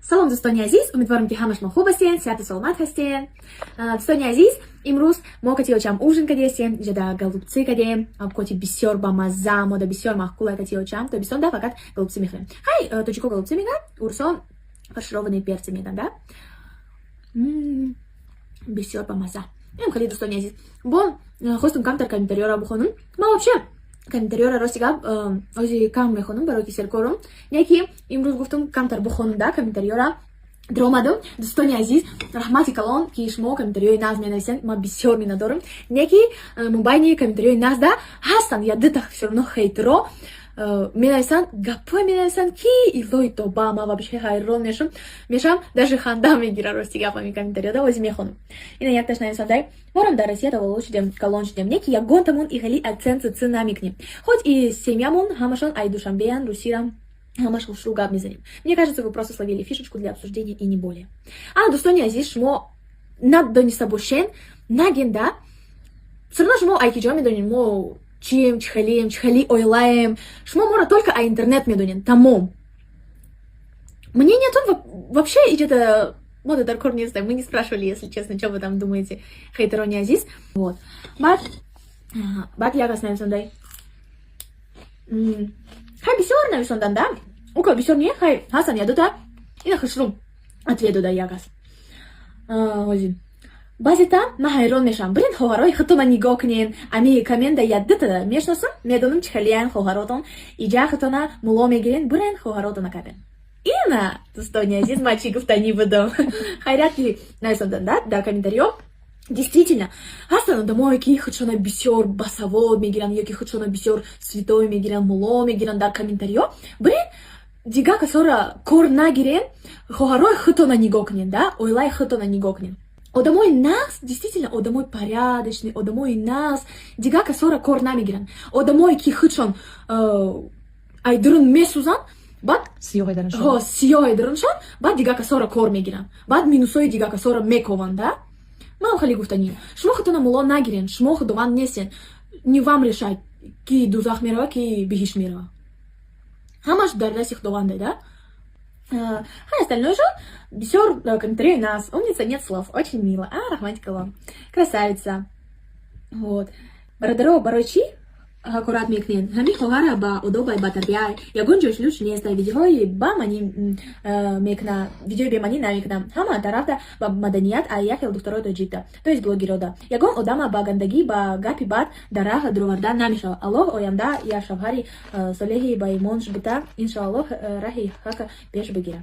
Салом, дӯстони азиз, умедворам, ки ҳама шумо хуб ҳастен, сиҳату саломат ҳастен. Дӯстони азиз, имрӯз мо кати очам ужин кадестем, иҷада голубцы кадем, коти бисёр бамазза, мода бисёр маъқула кати очам. Тобистонда фақат голубцы мехӯрем. Хай, тоҷико голубцы мегӯянд, урусо фаршированные перцы мегӯянд, да? Бисёр бамазза. Ем хеле, дӯстони азиз. Бо хостум камтар комментариёро бихонам. Ман вообще комментариёро, рости гап, ози кам мехонам, барои ки серкорум. Не ки имрӯз гуфтум, камтар бихонам да комментариёра. Даромадам. Дӯстони азиз, раҳмати калон, ки шумо комментариёи нағз менависед, ман бисёр миннатдорам. Не ки мобайни комментариёи нағзда ҳастанд я дута всё равно хейтеро менависанд, гапҳое менависанд, ки илоҳи тоба, ман вообще ҳайрон мешавам, даже ханда мегира, рости гап, ҳамин комментариёда. Ози мехонам. Ина якташ нависандай: «Морам дар Россия таваллуд шудем, калон шудем, не ки ягонтамон ихели акцент ц намекунем, хоть и семьямон ҳамашон ай Душанбеян, русирам ҳамаш хушрӯ гап мезанем. Мне кажется, вы просто словили фишечку для обсуждения и не более». А, дӯстони азиз, шумо надониста бошен, наген да, всё равно шумо ай ки ҷо медонед мо чием, чӣ хелием, чӣ хели оилаем. Шумо моро только ай интернет медонед, тамом. Мнениятон вообще иҷода мода дар кор нест. Мы не спрашивали, если честно, что вы там думаете, хейтерони азиз. Вот. Баъд як кас нависондай. Хай, бисёр нависондан да, ука бисёр не, хай, ҳастан я дута. Ина хушрӯ ответ дода як кас. Ҳозир баъзета ман ҳайрон мешавам. Бирин, хоҳарои худтона нигоҳ кунен. Ами коммента яддата мешиносам, медонам, чӣ хелиян хоҳаротон. Иҷа худтона мулло мегирен, бирен, хоҳаротона капен. Ина, дӯстони азиз, ман чӣ гуфтанӣ будам? Хайрият, ки нависондан да дар комментариё. Действительно, ҳастанд одамое, ки худшона бисёр басавод мегиранд ё ки худшона бисёр святой мегиранд, мулло мегиранд дар комментариё. Бирен, дигар касора кор нагирен, хоҳарои худтона нигоҳ кунен да, оилаи худтона нигоҳ кунен. Одамои нағз, действительно, одамои порядочный, одамои нағз дигар касора кор намегиранд. Одамое, ки худшон ай дурун месӯзанд, баъд сиёҳи сиёҳи даруншон, баъд дигар касора кор мегиранд, баъд минусҳои дигар касора мекованд да. Ман хеле гуфтанӣ: шумо худтона мулло нагирен, шумо худованд нестен. Не вам решать, ки дузах мерава, ки биҳишт мерава. Ҳамаш дар дасти худованде да. А остальное же бисёр комментарии нас. «Умница, нет слов, очень мило». А, раҳмати калон. «Красавица». Вот. «Бародаро, барои чӣ ҳақорат мекунед? Ҳамин хоҳара ба одобай, ба тарбияй, ягон ҷош луч нест. Видеоҳои ба маънӣ мекуна, видеои бемаънӣ намекуна. Ҳама тарафта ба маданият, а як хел духтарои тоҷикда, то есть блогерода. Ягон одама ба гандагӣ, ба гапи бад дар раҳ дуроварда намешавад. Аллоҳ оянда я шавҳари солеҳи ба имон бута, иншоаллоҳ, раҳи ҳақа пеш бигира».